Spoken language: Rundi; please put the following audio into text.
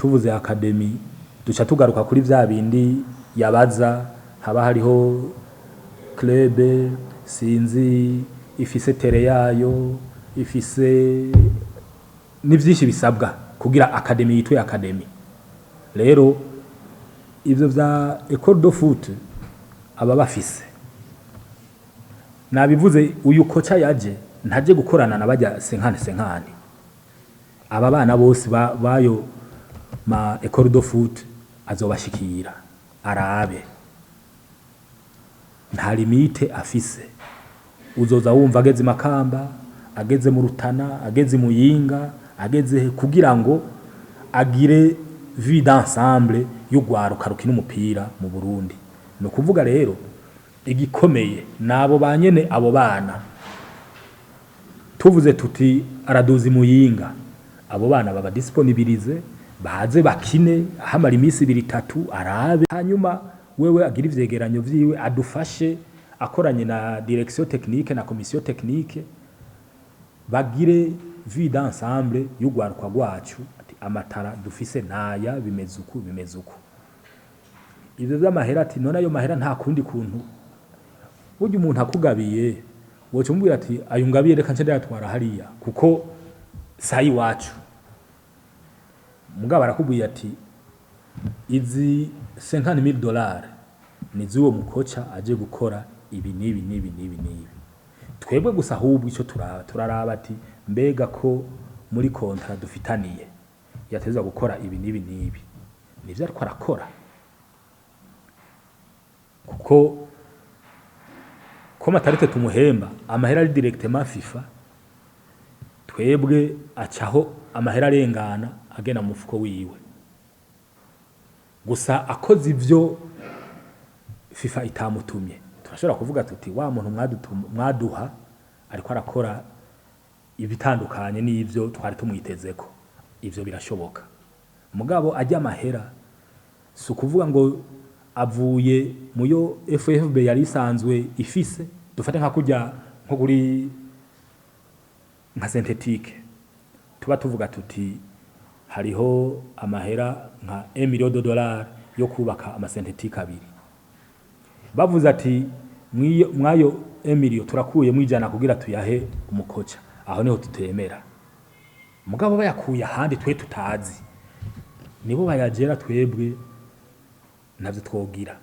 Tuvuze académie, duca tugaruka kuri vya bindi yabaza, haba hariho club, sinzi, ifise terrain yayo, ifise ni vyinshi bisabwa kugira académie yitwe académie. Rero ivyo vya école de foot aba bafise, nabivuze, uyu coach yaje ntaje gukorana na bajya 50-50. Aba bana bose bayo ma école de foot azobashikira arabe, nta limite afise. Uzoza wumva ageze i Makamba, ageze mu Rutana, ageze Muyinga, ageze kugira ngo agire vue d'ensemble y'urwaruka rukina umupira mu Burundi. Ni ukuvuga rero igikomeye nabo banyene abo bana. Tuvuze tuti araduza Muyinga, abo bana baba disponibilize baze bakine, ahamara iminsi ibiri itatu arabe, hanyuma wewe agira ivyegeranyo vyiwe, adufashe akoranye na direction technique na commission technique, bagire vue d'ensemble y'urwaruka rwacu, ati amatara dufise naya, bimeze uku, bimeze uku. Ivyo vy'amahera, ati none ayo mahera nta kundi kuntu? Burya umuntu akugabiye, woca umubwira ati ayo ngabiye reka nce ndayatwara hariya kuko sayi iwacu. Mugabo arakubwiye ati izi 50,000 dollars ni z'uwo mu coach aje gukora ibi n'ibi n'ibi n'ibi n'ibi. Twebwe gusa ahubwo icyo turaba, turaraba ati mbega ko muri contrat dufitaniye yatezwa gukora ibi n'ibi n'ibi, nivyo ariko arakora? Kuko ko matarite tumuhemba amahera ari directement FIFA, twebwe acaho amahera arengana agenda mu mufuko wiwe. Gusa akoze ivyo FIFA itamutumye, turashobora kuvuga tuti wa muntu mwaduha ariko arakora ibitandukanye n'ivyo twari tumwitezeko. Ivyo birashoboka. Mugabo ajya amahera si ukuvuga ngo avuye muyo FFB yari isanzwe ifise. Dufate nka kurya nko kuri nka synthétique, tuba tuvuga tuti hariho amahera nka 1 million de dollars yo kubaka ama synthétique abiri. Bavuze ati mwayo 1 million turakuyemo 100 kugira tuyahe umu coach, aho niho tutemera. Mugabo bayakuye ahandi twe tutazi, nibo bayagera, twebwe navyo twogira.